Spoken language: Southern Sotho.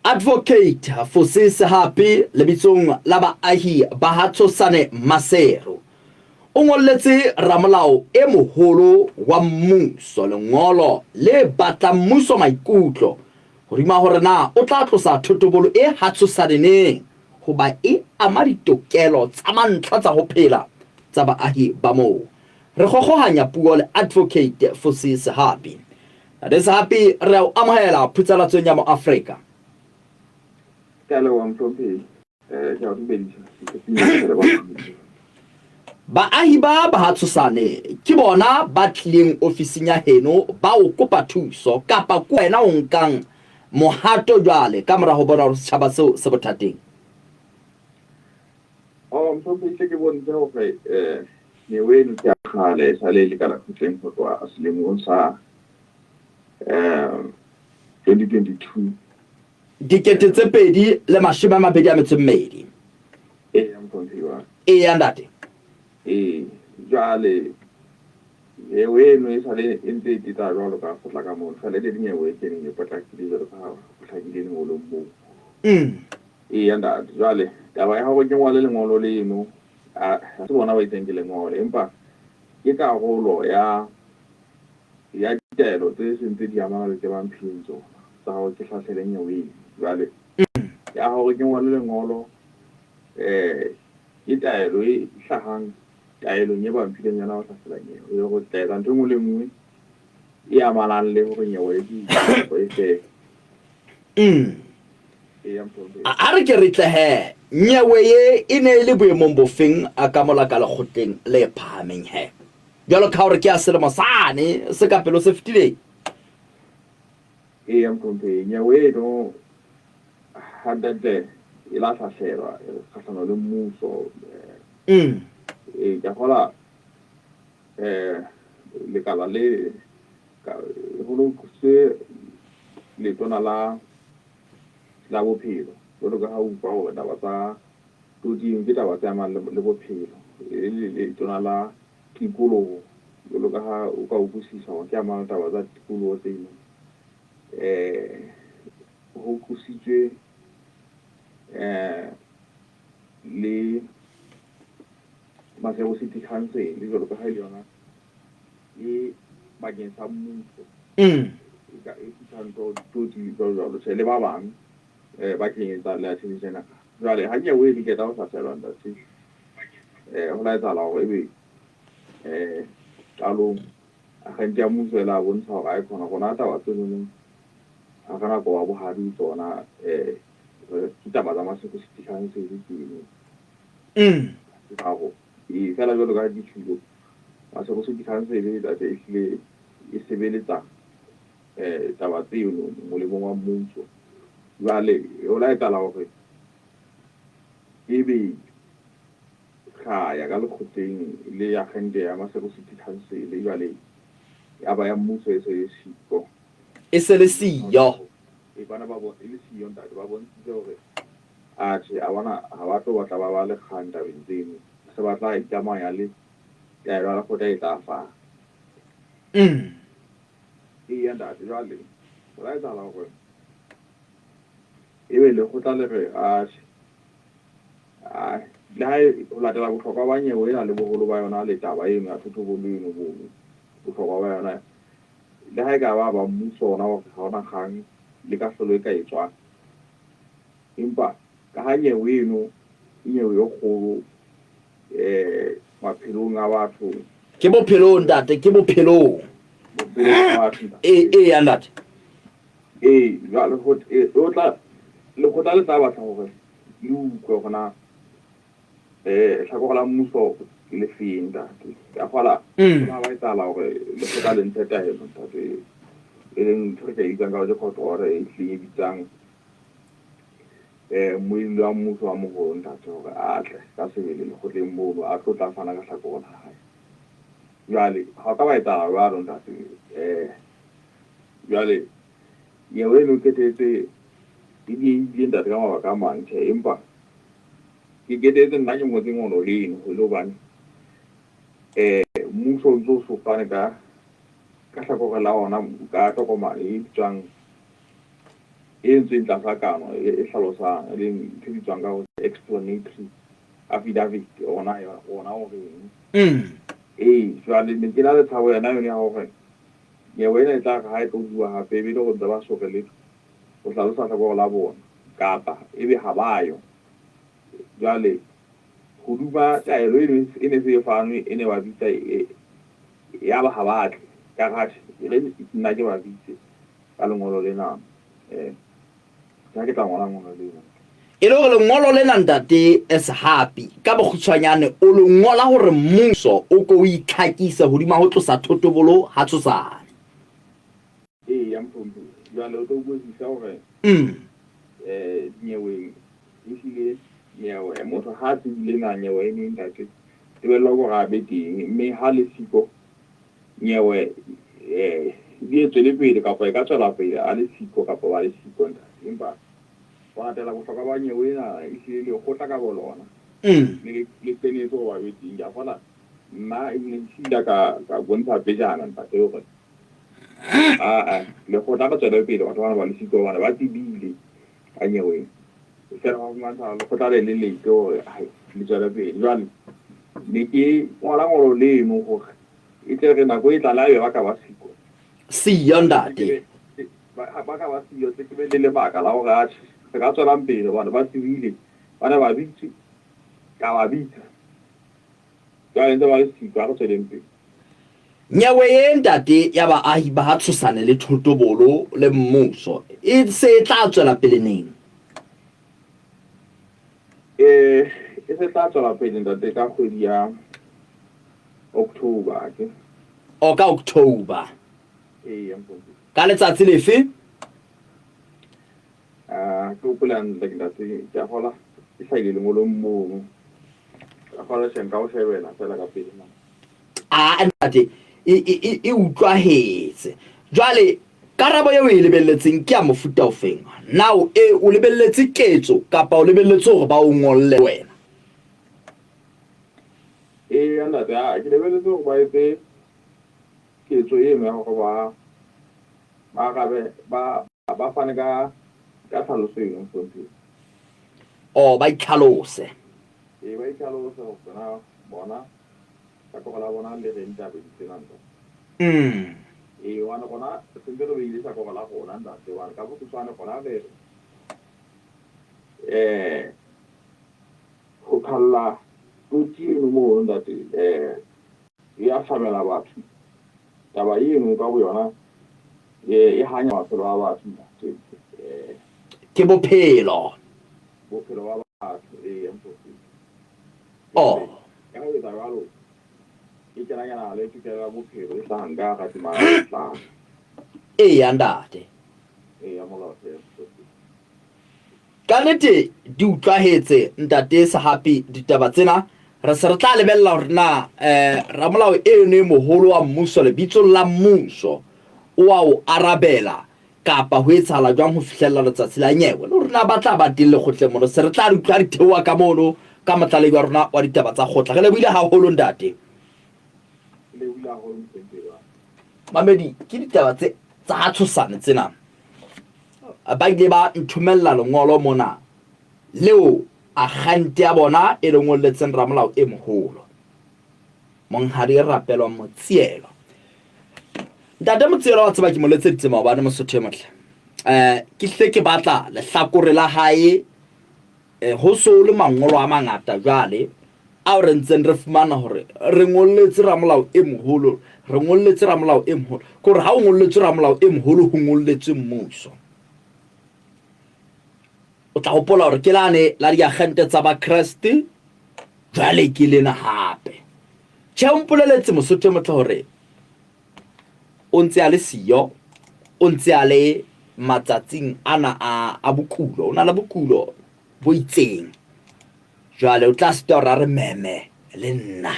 Advocate Fose Sehapi lebitsong la baahi ba ha Tshosane Maseru o ngolletse ramolao e moholo wa mmuso lengolo le batlang mmuso maikutlo hodima hore na o tla tlosa thotobolo e ha Tshosane neng hoba e ama ditokelo tsa mantlha tsa ho phela tsa baahi ba moo. Re kgokgohanya puo le Advocate Fusi Sehapi. Ntate Sehapi, re a o amohela phutsalatsong ya Moafrika. Ke a leboha mohlomphehi. Ke a o dumedisa. Baahi ba ba ha Tshosane ke bona ba tlileng ofising ya heno ba o kopa thuso kapa ke wena o nkang mohato jwale ka mora ho bona hore setjhaba seo se bothateng? Oh, mohlomphehi, hle ke bontshe hore um nyewe eno ke ya kgale e sale e le ka lekgotleng ho tloha selemong sa um 2022. 2022. Eya, mohlomphehi wa ka. Eya, ntate. Ee, jwale nyewe eno e sale e ntse e teta jwalo ka kgotla ka mono. Sale le nyewe e keneng e potlakile jwalo ka ha ho hlakile lengolong moo. Eya ntate, jwale taba ya hore ke ngole lengolo leno ha se bona ba itseng ke le ngole, empa ke karolo ya ya ditaelo tse seng tse di amana le tse ba mphileng tsona tsa hore ke hlahlele nyewe eno. Jwale ya hore ke ngole lengolo ke taelo e hlahang taelong e ba mphileng yona ho hlahlela nyewe, e hore ke tla etsa ntho e nngwe le e nngwe e amanang le hore nyewe e fele. A re ke re tle he, nyewe ye e ne e le boemong bofeng ka mola ka lekgotleng le phahameng he? Bjalo ka gore ke ya selemo sane se ka pelo se fetileng. Eya, mohlomphehi, nyewe eno hantlentle e la hlahlelwa kgahlano le mmuso. Ee, ke a kgola lekala le ho no qositswe letona la la bophelo jwalo ka ha o utlwa hore taba tsa toding ke taba tse amang le bophelo e le letona la tikoloho jwalo ka ha o ka utlwisisa hore ke amang taba tsa tikoloho tseno ho qositswe le Maseru City Council jwalo ka ha e le yona e bakeng sa mmuso e ka e thusang toti jwalo jwalo tjhe le ba bang ba kenyetsa le Attorney General. Jwale ha nyewe e qeta ho hlaselwa ntate ho la etsahala hore ebe qalong agente ya mmuso e la bontsha hore ha e khona rona taba tsenono ha re na koba bohadi ho tsona ke taba tsa Maseru City Council tseno. Ee, feela jwalo ka ha ke tjhilo, Maseru City Council e tlabe e hlile e sebeletsa taba tseno molemong wa mmuso. Jwale ho la etsahala hore ebe ra ya ka lekgotleng le akgente ya Maseru City Council jwale ya ba ya mmuso e se le siko. E se le siyo. E bana ba e le siyo ntate, ba bontshitse hore Atjhe, a bona ha ba tlo batla ba ba le kgang tabeng tseno. Se ba tla ikamanya le taelo ya lekgotla e tla fana. Eya ntate, jwale ho la etsahala hore ebe lekgotla le re atjhe, ai le ha e ho latela bohlokwa ba nyewe ena le boholo ba yona le taba eno ya thotobolo eno bohlokwa ba yona, le ha e ka ba ba mmuso ona hore ha hona kgang le kahlolo e ka etswang. Empa ka ha nyewe eno ke nyewe e kgolo maphelong a batho. Ke bophelong ntate, ke bophelong. Bophelong ba batho ntate. Ee, ee ntate. Ee, jwale ho o tla lekgotla le tla batla hore le utlwe hore na hlakore la mmuso ke le feng ntate. Ka kgola ha ba etsahala hore lekgotla le ntshe taelo ntate, e leng ntho re ka e bitsang ka hore ke court order e hlileng e bitsang Mmuelli wa mmuso wa moholo ntate hore a tle ka sebele lekgotleng mono a tlo tla fana ka hlakore la hae. Jwale ha o ka ba etsahala jwalo ntate jwale nyewe eno qetetse e diehile ntate ka mabaka a mang tjhe, empa ke qetetse nna ke ngotse ngolo leno e le hobane mmuso o ntso so fane ka ka hlakore la ona ka tokomane e bitswang e entsweng tlasa kano e e hlalosang e leng ntho e bitswang ka hore explanatory affidavit ona ona o reng. Ee, jwale ne ke na le tshabo yona yone ya hore nyewe ena e tla re ha e tlo bua hape e be e le hore ntse ba so re letho ho hlalosa hlakore la bona kapa ebe ha ba yo. Jwale hoduma taelo eno e ne se e fanwe e ne ba bitsa e yaba ha ba tle ka re atjhe e re nna ke ba bitse ka lengolo lena eh ke tla ngola lengolo lena. E le hore lengolo lena ntate Sehapi ka bokgutshwanyane o le ngola hore mmuso o ko o itlhakise hodima ho tlosa thotobolo ha Tshosane. Eya Mthomphei, jwale o tlo utlwisisa hore eh dinyeweng ehlile nyewe motho ha a tsebile na nyewe e neng ntate tebello ke hore a be teng mme ha le siko nyewe eh di e tswele pele kapa e ka tswela pele a le siko kapa ba le siko ntate empa ho latela bohlokwa ba nyewe ena ehlile lekgotla ka bolona le le kenetse hore ba be teng. Ke a kgola nna ebile ke hlile ka ka bontsha pejana ntate hore aa lekgotla re tswele pele batho bana ba le siko hobane ba tsebile ka nyeweng feela ba fumantsha lekgotla le le late hore hai le tswele pele. Jwale ne ke ngola ngolo leno hore e tle re nako e tla le haebe ba ka ba siko Siyo ntate. Ba ka ba siyo tle ke be le lebaka la hore atjhe re ka tswelang pele hobane ba tsebile ba ne ba bitswe ka ba bitsa jwale ntse ba le siko ha re tsweleng pele. Nyewe ye ntate ya baahi ba ha Tshosane le Thotobolo le mmuso e se e tla tswela pele neng? Eh e se tla tswela pele ntate ka kgwedi ya October ke. O ka October. Ee mfofu. Ka letsatsi lefe? Ah ke hopola hantle ntate ke a kgola e hlahile lengolong mono. Ka kgola tjhe nka o shebela fela ka pele mane. A ntate e e e utlwahetse. Jwale karabo eo e lebelletseng ke ya mofuta ofeng? Now e o lebelletse ketso kapa o lebelletse hore ba o ngolle wena? Ee ntate a ke lebelletse hore ba etse ketso eno ya hore ba ba arabe ba ba fane ka ka tlhaloso eno mohlomphehi. Oh ba itlhalose. Ee ba itlhalose hore na bona hlakore la bona le reng tabeng tsena ntate. Ee hobane rona sentse re behile hlakore la rona ntate hobane ka bokgutshwane rona re re eh ho qhalla kotsi eno mono ntate eh e a hlabela batho taba eno ka boyona e hanya maphelo a batho ntate eh Ke bophelo. Bophelo ba batho ee mfosi. Oh. Ka ho etsa jwalo e kena kena le tokelo ya bophelo e hlahang ka hara temana ya bohlano. Eya ntate. Eya molaotheo. Ka nnete di utlwahetse ntate Sehapi ditaba tsena. Re se re tla lebella hore na eh, ramolao eno e moholo wa mmuso lebitsong la mmuso o a o arabela kapa ho etsahala jwang ho fihlella letsatsi la nyewe le hore na ba tla ba teng lekgotleng mono. Se re tla re utlwa re theoha ka mono ka motlalehi wa rona wa ditaba tsa kgotla. Re lebohile haholo ntate. Mamedi, ke ditaba tse tsa tshosane tsena. Ba ile ba nthomella lengolo mona leo akgante ya bona e le ngolletseng ramolao e moholo Monghadi Rapelo Motsielo. Ntate Motsielo wa tseba ke mo letseditse maobane Mosotho e motle. Eh ke hle ke batla lehlakore la hae eh, ho so le mangolo a mangata jwale ao re ntseng re fumana hore re ngolletse ramolao e moholo, re ngolletse ramolao e moholo. Ke hore ha o ngolletswe ramolao e moholo ho ngolletswe mmuso. O tla hopola hore ke lane la diagente tsa Bakreste, jwale ke lena hape. Tjhe, o mpoleletse Mosotho e motle hore o ntse a le siyo, o ntse a le matsatsing ana a, a bokulo, o na le bokulo bo itseng. Jwale o tla sitwa hore a re meme le nna.